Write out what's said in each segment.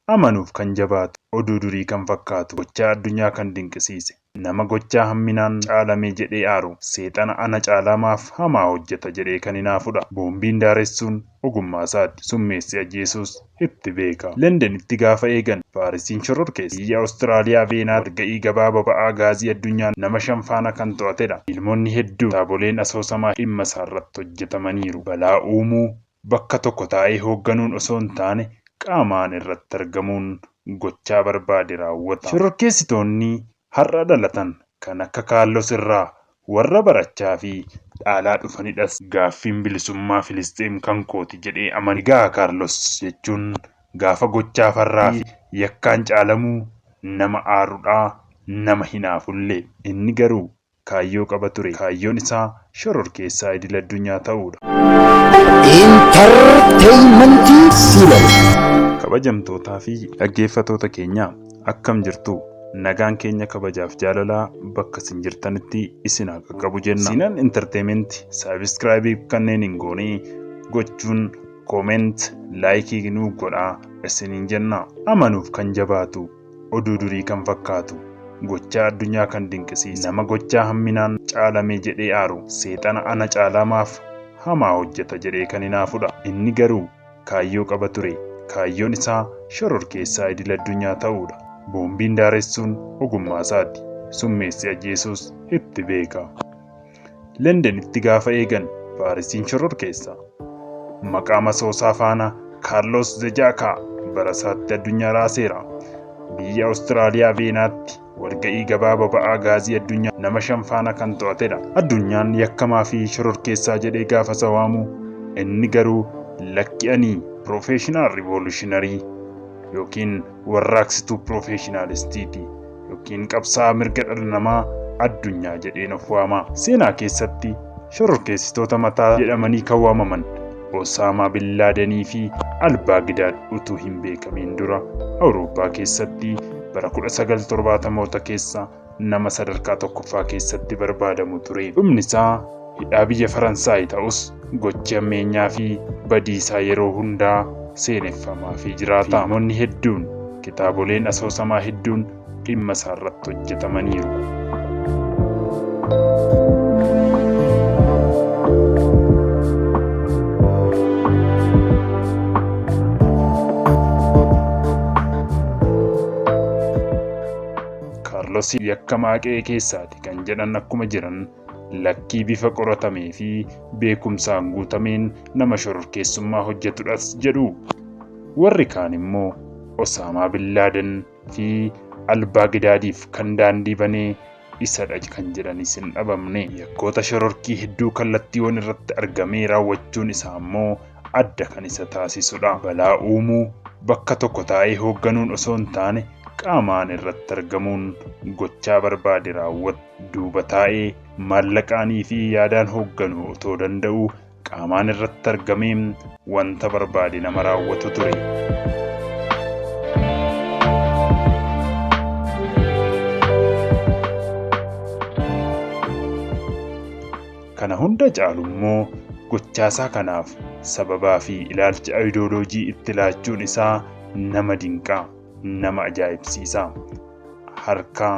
Amanuuf kan jabaatu, oduu durii kan fakkaatu, gochaa addunyaa kan dinqisiise, nama gochaa hamminaan caalame jedhee aaru, seexana ana caalaa maaf hamaa hojjeta jedhee kan hinaafudha. Boombiin daaressuun ogummaa isaati. Summeessi ajjeesuus itti beeka. Londonitti gaafa eegan Paarisiin shororkeesse. Biyya Awustiraaliyaa Veenaa walga'ii gabaa boba'aa gaazii addunyaa nama shan faana kan to'atedha. Fiilmonni hedduu kitaaboleen asoosamaa dhimma isaarratti hojjetamaniiru. Balaa uumuu bakka tokko taa'ee hoogganuun osoo hin taane qaamaan irratti argamuun gochaa barbaade raawwata. Shororkeessitoonni har'a dhalatan kan akka Kaarlos irraa warra barachaa fi dhaalaa dhufanidhas. Gaaffiin bilisummaa Filisxeem kan kooti jedhee amana. Egaa Kaarlos jechuun gaafa gochaa farraa fi yakkaan caalamuu nama aarudhaa, nama hinaafullee. Inni garuu kaayyoo qaba ture. Kaayyoon isaa shororkeessaa idil-addunyaa ta'uudha. Intarteeymentii Siinan. Kabajamtootaa fi dhaggeeffatoota keenya akkam jirtu? Nagaan keenya kabajaaf jaalalaa bakka isin jirtanitti isin haa qaqqabu jenna. Siinan Entertainment subscribe kanneen hin goone gochuun comment, like nuu godhaa isiniin jenna. Amanuuf kan jabaatu, oduu durii kan fakkaatu, gochaa addunyaa kan dinqisiise, nama gochaa hamminaan caalame jedhee aaru, seexana ana caalaa maaf hamaa hojjeta jedhee kan hinaafudha. Inni garuu kaayyoo qaba ture. Kaayyoon isaa shororkeessaa idil-addunyaa ta'uudha. Boombiin daaressuun ogummaa isaati. Summeessi ajjeesuus itti beeka. Londonitti gaafa eegan Paarisiin shororkeessa. Maqaa masoosaa faana Kaarlos Zejaakaa bara isaatti addunyaa raaseera. Biyya Awustiraaliyaa Veenaatti walga'ii gabaa boba'aa gaazii addunyaa nama shan faana kan to'atedha. Addunyaan yakkamaa fi shororkeessaa jedhee gaafa isa waamu inni garuu lakki ani professional revolutionary yookiin warraaqsituu piroofeeshinaalistiiti yookiin qabsaa'aa mirga dhala namaa addunyaa jedheen of waama. Seenaa keessatti shororkeessitoota mataa jedhamanii kan waamaman Osaamaa Bin Laadenii fi Al-Baagdaad utuu hin beekamiin dura Awurooppaa keessatti bara 1970moota keessa nama sadarkaa tokkoffaa keessatti barbaadamu ture. Dhumni isaa hidhaa biyya Faransaay ta'us gochi hammeenyaa fi badiisaa yeroo hundaa seeneffamaa fi jiraata. Fiilmonni hedduun, kitaaboleen asoosamaa hedduun dhimma isaarratti hojjetamaniiru. Kaarlos yakkamaa qe'ee keessaati kan jedhan akkuma jiran lakkii bifa qoratamee fi beekumsaan guutameen nama shororkeessummaa hojjetudhas jedhu. Warri kaan immoo Osaamaa Bin Laaden fi Al-Baagdaadiif kan daandii banee isadha kan jedhanis hin dhabamne. Yakkoota shororkii hedduu kallattiiwwan irratti argamee raawwachuun isaa immoo adda kan isa taasisudha. Balaa uumuu bakka tokko taa'ee hoogganuun osoo hin taane qaamaan irratti argamuun gochaa barbaade raawwata. Duuba taa'ee maallaqaanii fi yaadaan hoogganuu otoo danda'uu qaamaan irratti argamee wanta barbaade nama raawwatu ture. Kana hunda caalu immoo gochaasaa kanaaf sababaa fi ilaalcha ayidooloojii itti laachuun isaa nama dinqa, nama ajaa'ibsiisa. Harka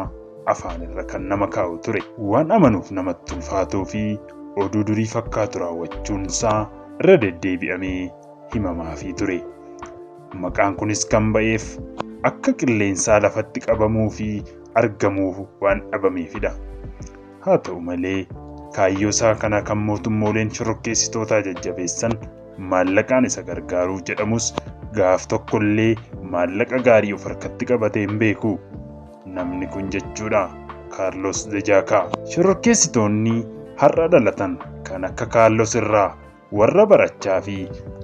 afaan irra kan nama kaa'u ture. Waan amanuuf namatti ulfaatuu fi oduu durii fakkaatu raawwachuunsaa irra deddeebi'amee himamaafii ture. Maqaan kunis kan ba'eef akka qilleensaa lafatti qabamuu fi argamuu waan dhabameefidha. Haa ta'u malee kaayyoo isaa kana kan mootummooleen shororkeessitootaa jajjabeessan maallaqaan isa gargaaruuf jedhamus gaaf tokkollee maallaqa gaarii of harkatti qabatee hin beeku. Namni kun jechuudha Kaarlos Zejaakaa. Shororkeessitoonni har'a dhalatan kan akka Kaarlos irraa warra barachaa fi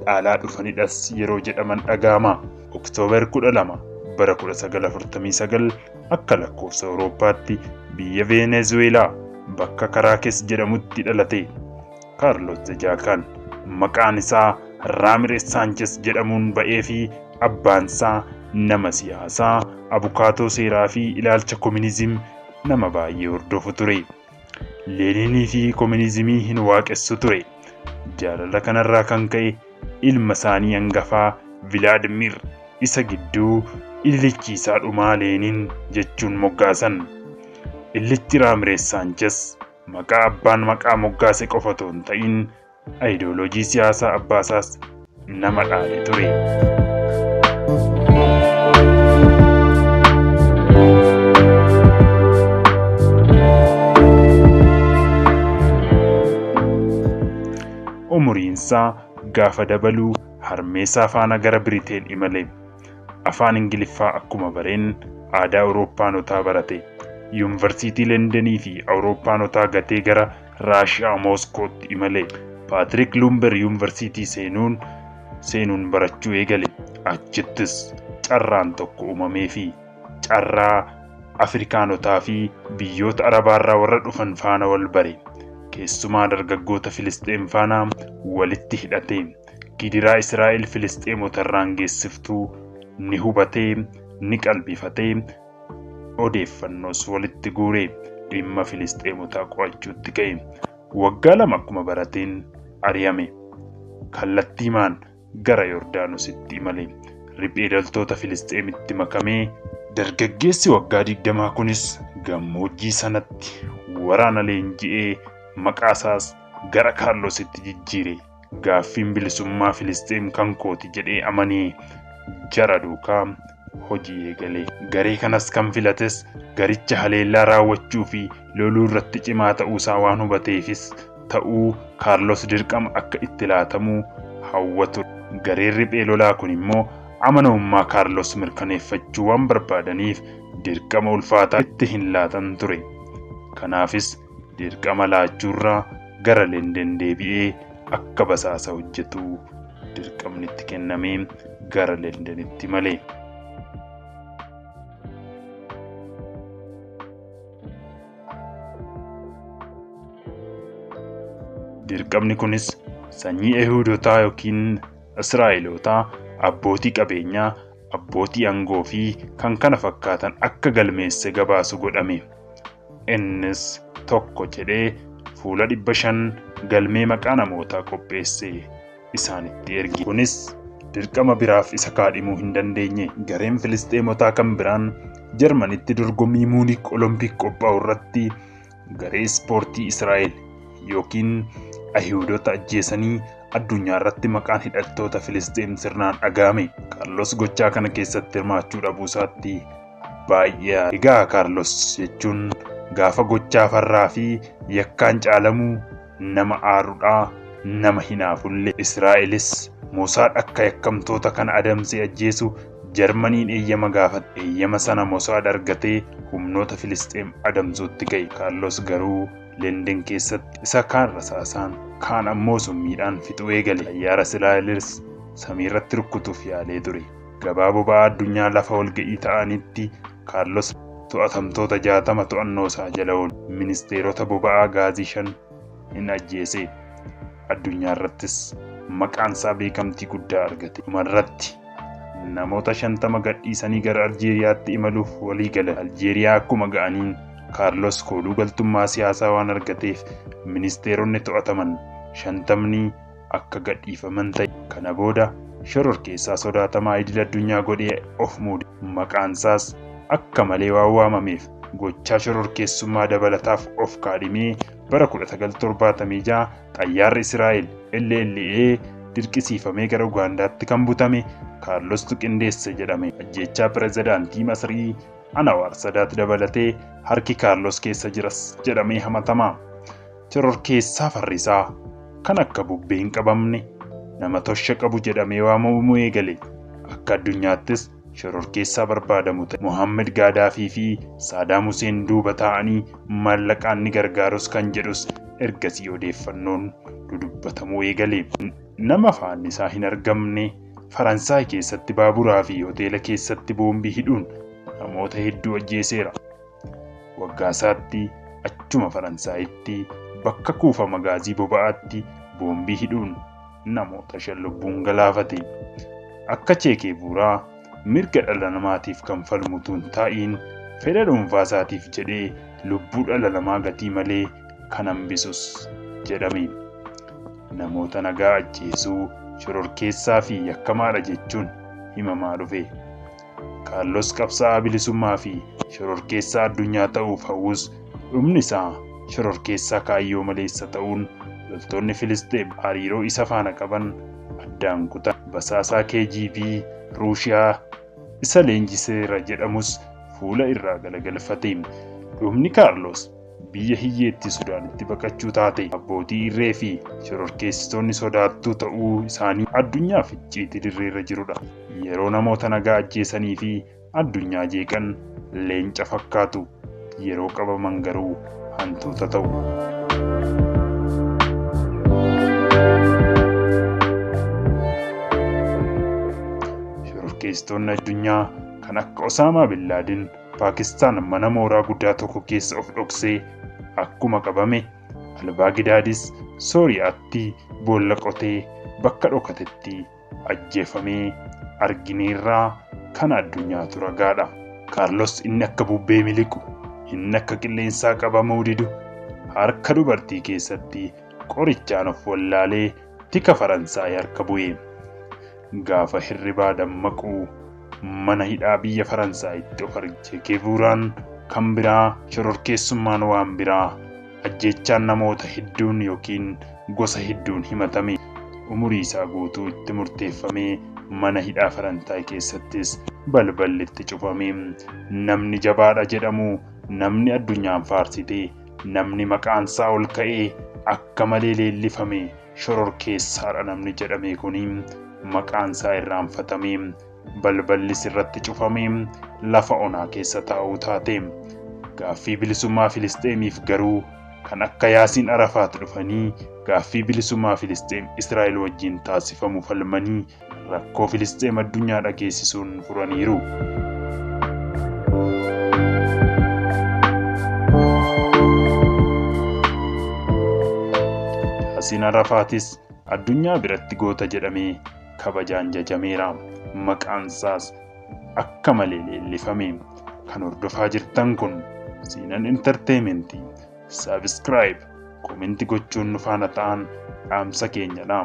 dhaalaa dhufanidhas yeroo jedhaman dhaga'ama. Oktoober 12 bara 1949 akka lakkoofsa Awurooppaatti biyya Veenezuweelaa bakka Karaakes jedhamutti dhalate. Kaarlos Zejaakaan maqaan isaa Raamirees Saanches jedhamuun ba'ee fi abbaan isaa nama siyaasaa, abukaatoo seeraa fi ilaalcha kominizim nama baay'ee hordofu ture. Leeninii fi kominizimii hin waaqessu ture. Jaalala kanarraa kan ka'e ilma isaanii hangafaa Vilaadimir Isa gidduu illichiisaa dhumaa Leeniin jechuun moggaasan. Illichi Raamirees Saanches maqaa abbaan maqaa moggaase qofa otoo hin ta'in ayidooloojii siyaasaa abbaasaas nama dhaale ture. Umuriinsaa gaafa dabaluu harmeesaa faana gara Biriteen imale. Afaan Ingiliffaa akkuma bareen aadaa Awurooppaanotaa barate. Yuunivarsiitii Leendenii fi Awurooppaanotaa gatee gara Raashiyaa Mooskootti imale. Paatrik Lumber yuunivarsiitii seenuun barachuu eegale. Achittis carraan tokko uumamee fi carraa Afrikaanotaa fi biyyoota Arabaarraa warra dhufan faana wal bare. Keessumaa dargaggoota Filisxeem faana walitti hidhate. Gidiraa Israa'el Filisxeemotarraan geessiftuu ni hubatee, ni qalbifatee, odeeffannoos walitti guure dhimma Filisxeemotaa qo'achuutti ka'e. Waggaa 2 akkuma barateen ari'ame. Kallattiimaan gara Yordaanositti imale. Riphee loltoota Filisxeemitti makamee dargaggeessi waggaa 20 kunis gammoojjii sanatti waraana leenji'ee maqaasaas gara Kaarlositti jijjiire. Gaaffiin bilisummaa Filisxeem kan kooti jedhee amanee jara duukaa hojii eegale. Garee kanas kan filates garicha haleellaa raawwachuu fi loluu irratti cimaa ta'uusaa waan hubateefis ta'uu Kaarlos dirqama akka itti laatamuu hawwa ture. Gareen riphee lolaa kun immoo amanamummaa Kaarlos mirkaneeffachuu waan barbaadaniif dirqama ulfaataa itti hin laatan ture. Kanaafis dirqama laachuurraa gara Lenden deebi'ee akka basaasa hojjetu dirqamni itti kennamee gara Lendenitti imale. Dirqamni kunis sanyii Ehuudotaa yookiin Israa'elootaa, abbootii qabeenyaa, abbootii aangoo fi kan kana fakkaatan akka galmeesse gabaasu godhame. Innis tokko jedhee fuula 500 galmee maqaa namootaa qopheesse isaanitti erge. Kunis dirqama biraaf isa kaadhimuu hin dandeenye. Gareen Filisxeemotaa kan biraan Jarmanitti dorgommii Muunik Olompik qophaa'u irratti garee ispoortii Israa'el yookiin Ayihuudota ajjeesanii addunyaa irratti maqaan hidhattoota Filisxeem sirnaan dhaga'ame. Kaarlos gochaa kana keessatti hirmaachuu dhabuusaatti baay'ee aare. Egaa Kaarlos jechuun gaafa gochaa farraa fi yakkaan caalamuu nama aarudhaa, nama hinaafullee. Israa'elis Mosaad akka yakkamtoota kana adamsee ajjeesu Jarmaniin eeyyama gaafatte. Eeyyama sana Mosaad argatee humnoota Filisxeem adamsuutti ka'e. Kaarlos garuu Lenden keessatti isa kaan rasaasaan, kaan ammoo summiidhaan fixuu eegale. Xayyaara Israa'elis samiirratti rukkutuuf yaalee ture. Gabaa boba'aa addunyaa lafa walga'ii ta'anitti Kaarlos to'atamtoota 60 to'annoosaa jala oolche. Ministeerota boba'aa gaazii 5 hin ajjeese. Addunyaarrattis maqaansaa beekamtii guddaa argate. Dhumarratti namoota 50 gadhiisanii gara Aljeeriyaatti imaluuf walii galan. Aljeeriyaa akkuma ga'aniin Kaarlos kooluu galtummaa siyaasaa waan argateef ministeeronni to'ataman 50ni akka gadhiifaman ta'e. Kana booda shororkeessaa sodaatamaa idil addunyaa godhee of muude. Maqaansaas akka malee waan waamameef gochaa shororkeessummaa dabalataaf of kaadhimee bara 1976 xayyaarri Israa'el LLA dirqisiifamee gara Ugaandaatti kan butame Kaarlostu qindeesse jedhame. Ajjeechaa pirezidaantii Masrii Anawaar Sadaat dabalatee harki Kaarlos keessa jiras jedhamee hamatama. Shororkeessaa farrisaa kan akka bubbee hin qabamne nama tosha qabu jedhamee waamamuu eegale. Akka addunyaattis shororkeessaa barbaadamu ta'e. Mohaammed Gaadaafii fi Saadaam Huseen duuba taa'anii maallaqaan ni gargaarus kan jedhus ergasii odeeffannoon dudubbatamuu eegale. Nama faanni isaa hin argamne Faransaay keessatti baaburaa fi hoteela keessatti boombii hidhuun namoota hedduu ajjeeseera. Waggaasaatti achuma Faransaayitti bakka kuufama gaazii boba'aatti boombii hidhuun namoota 5 lubbuun galaafate. Akka Cheekee Buuraa mirga dhala namaatiif kan falmu utuu hin taa'iin fedha dhuunfaasaatiif jedhee lubbuu dhala namaa gatii malee kan hambisus jedhame. Namoota nagaa ajjeesuu, shororkeessaa fi yakkamaadha jechuun himamaa dhufe. Kaarlos qabsaa'aa bilisummaa fi shororkeessaa addunyaa ta'uuf hawwus dhumni isaa shororkeessaa kaayyoo maleessa ta'uun loltoonni Filisxeem hariiroo isa faana qaban addaan kutan. Basaasaa KGB Ruushiyaa isa leenjiseera jedhamus fuula irraa galagalfate. Dhumni Kaarlos biyya hiyyeettii Sudaanitti baqachuu taate. Abbootii irree fi shororkeessitoonni sodaattuu ta'uu isaanii addunyaaf icciitii dirreerra jirudha. Yeroo namoota nagaa ajjeesanii fi addunyaa jeeqan leenca fakkaatu. Yeroo qabaman garuu hantuuta ta'u. Shororkeessitoonni addunyaa kan akka Osaamaa Bin Laadin Paakistaan mana mooraa guddaa tokko keessa of dhoksee akkuma qabame Albaagidaadis Sooriyaatti boolla qotee bakka dhokatetti ajjeefamee argineerraa kan addunyaatu ragaadha. Kaarlos inni akka bubbee miliqu, inni akka qilleensaa qabamuu didu harka dubartii keessatti qorichaan of wallaalee tika Faransaay harka bu'e. Gaafa hirribaa dammaqu mana hidhaa biyya Faransaayitti of arge. Cheekevuuraan kan biraa shororkeessummaan waan biraa ajjeechaan namoota hedduun yookiin gosa hedduun himatame. Umurii isaa guutuu itti murteeffamee mana hidhaa Faransaay keessattis balballi itti cufame. Namni jabaadha jedhamu, namni addunyaan faarsite, namni maqaansaa ol ka'ee akka malee leellifame shororkeessaadha namni jedhame kuni maqaansaa irraanfatame. Balballis irratti cufame lafa onaa keessa taa'uu taate. Gaaffii bilisummaa Filisxeemiif garuu kan akka Yaasiin Arafaat dhufanii gaaffii bilisummaa Filisxeem Israa'el wajjin taasifamu falmanii rakkoo Filisxeem addunyaa dhageessisuun furaniiru. Yaasiin Arafaatis addunyaa biratti goota jedhamee kabajaan jajameera. Maqaansaas akka malee leellifame. Kan hordofaa jirtan kun Siinan Enterteementii. Subscribe, comment gochuun nu faana ta'an dhaamsa keenyadha.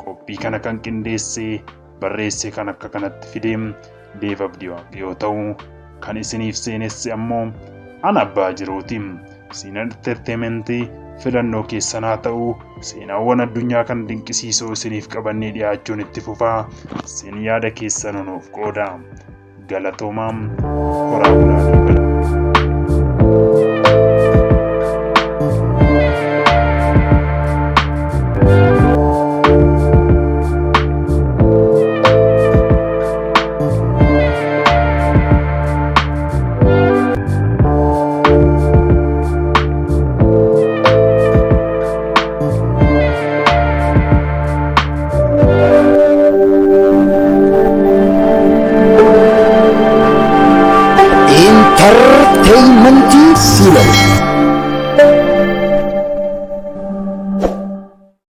Qophii kana kan qindeessee barreessee kan akka kanatti fidee Deev Abdii Waaq yoo ta'u, kan isiniif seenesse ammoo ana abbaa jiruuti. Siinan Enterteementii filannoo keessan haa ta'u, seenaawwan addunyaa kan dinqisiisoo isiniif qabannee dhiyaachuun itti fufaa. Isin yaada keessan nuuf qooda. Galatoomaa, horaa bulaa darbaa. Entertainmentii Siinan.